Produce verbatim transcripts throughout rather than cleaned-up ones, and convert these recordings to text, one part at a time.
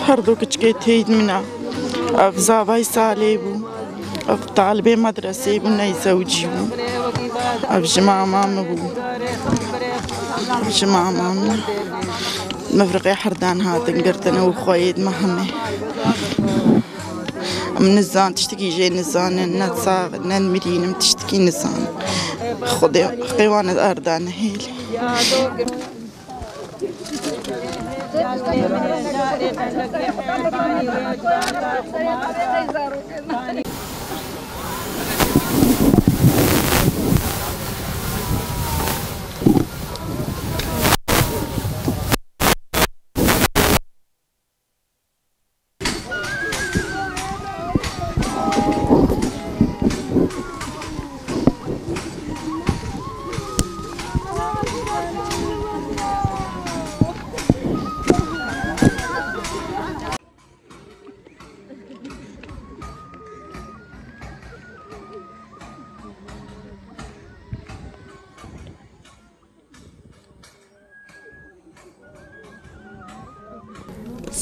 Her du kiçikê teyîd min e. Ev zavayî salê bû. Ev talibê medresê bû, neyzewcî bû. Ev ji mama min bû. Ev ji mama min. Mifriqê herdan hatin girtin û xweyê me hemê. Em nizan, tiştekî jê nizanin, ne sax, ne mirîn, em tiştekî nizanin. Xwedê, Xwedê wan erda nehêlê.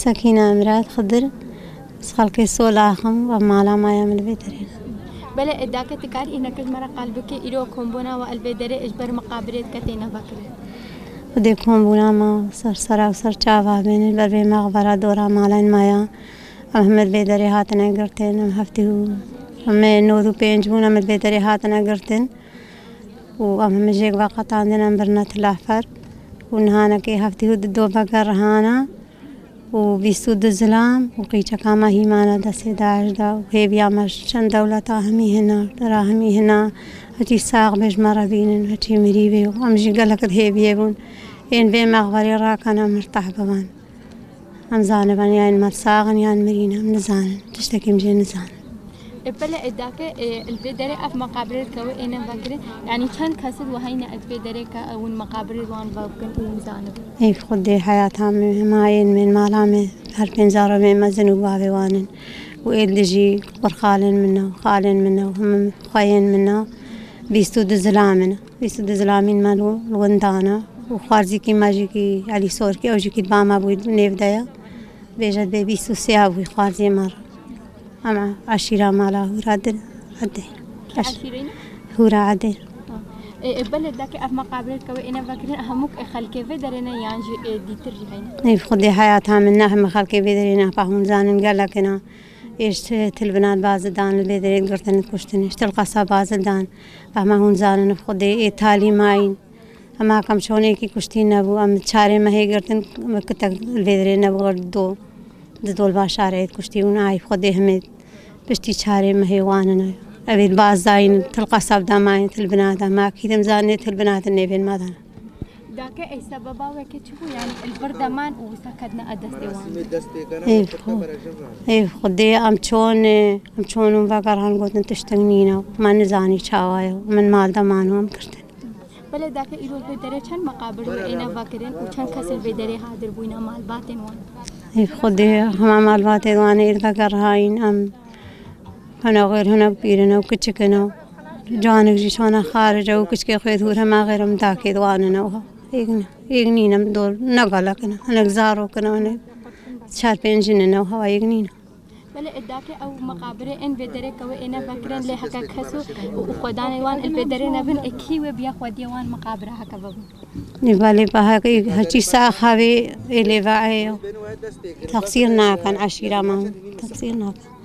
Sekîne Emrad Xidir, ez xelkê Solax im, ve mala maya min li vê derê ne. Belê, e, dake tu karî înek ji me re qal bike, îro kombûna we li vê derê ji ber miqabirê dike têne vekirin. Xwedê kombûna me ser sera û ser çava bêne, li ber vê mexbera dora malên me ya. Em hemî li vê derê hatine girtin, em heftî û em ê nod û pênc bûn, em li vê derê hatine girtin. û em hemî jêk veqetandin, em birine Tilahfer û nihanekê heftî û du dobe gerihana û bîst û du zilam û qîçeka me hîmana destê DAIŞ da û hêviya me ji çend dewleta hemî hina, dera hemî hina, hiçî sax bê ji me re bînin, hiçî mirî bê û em jî gelek di hêviyê bûn. Ên vê mexverê rakene mirteh biban. Em zanibin, yan me sax in, yan mirî ne, em nizanin. Tiştekî em jê nizanin. E, belê, e, dake, e, li vê derê ev meqabirê dike wê êne vekirin. Yanî çend kes di wehayî ne di vê derê ke ew in meqabirê wan vebikin û em zanibin. Ey Xwedê, heyata me, hema ên me, mala me, her pênc zarokê mezin û bavê wan in. Û êl dijî qurxalên min ne, xalên min ne, hemû xweyên min ne, bîst û du zilamê ne. Bîst û du zilamîn me li, li winda ne. Û xwarzîkî me jî kî Elî Sorkî, ew jî kî ba me bû nêv de ye. Bêje dibê bîst û sê bû xwarzê me re. Em eşîra mala Hûra Edê. Eş-, Eşîrê ne? Hûra Edê. Ha. E, e, belê dake ev meqabirê dike wê êne vekirin, hemû, e, xelkê vê derê ne yan jî, e, dîtir jî heyne? Ê Xwedê heyata min ne, hemû xelkê vê derê ne, pa hûn zanin gelek ne. Êş Til Binat bazil dan li vê derê girtin kuştin. Êş Til Qesab bazil dan. Hema hûn zanin, Xwedê ê talî mayîn. Hema kam şonekî kuştî nebû. Em çarê mehê girtin, kitek li vê derê nebû, du, di dol başarê kuştî û ay Xwedê hemê piştî çarê mehê wan in. Ev ê baz dayîn, Til Qesab de mayîn, Til Binat de. Ma kî dem zanê Til Binat nêvên me dan. Dake ey sebeba weke çi bû? Yanî li vir de man û wisa ketine destê wan. Ê Xwe-, ê Xwedê, em çon, em çon û vegeran gotin tiştek nîne. Me nizanî çawa ye. Min mal de man û em girtin. Belê dake îro vê derê çend meqabir wê êne vekirin û çend kes li vê derê hadir bûyne malbatên wan? Ê Xwedê, hema malbatên wan ê vegerhayîn em. Hinek xêr, hinek pîr in ew kiçik in ew. Canik jî şana xaric ew kiçikê xwê dûr hema xêr em dakê di wan in ew. Êk ne, êk nîn em dor ne gelek in. Hinek zarok in ew, hinek çar pênc jin in ew, hewa êk nîn. Belê, e, dake ew meqabirê ên vê derê ke wê êne vekirin lê heke kes û, û xwedanê wan li vê derê nebin, e, kî wê biya xwediyê wan meqabira heke vebû? Ê belê, pa heke heçî sax havê ê lê ve'ê. Teqsîr nakin eşîra me. Teqsîr nakin.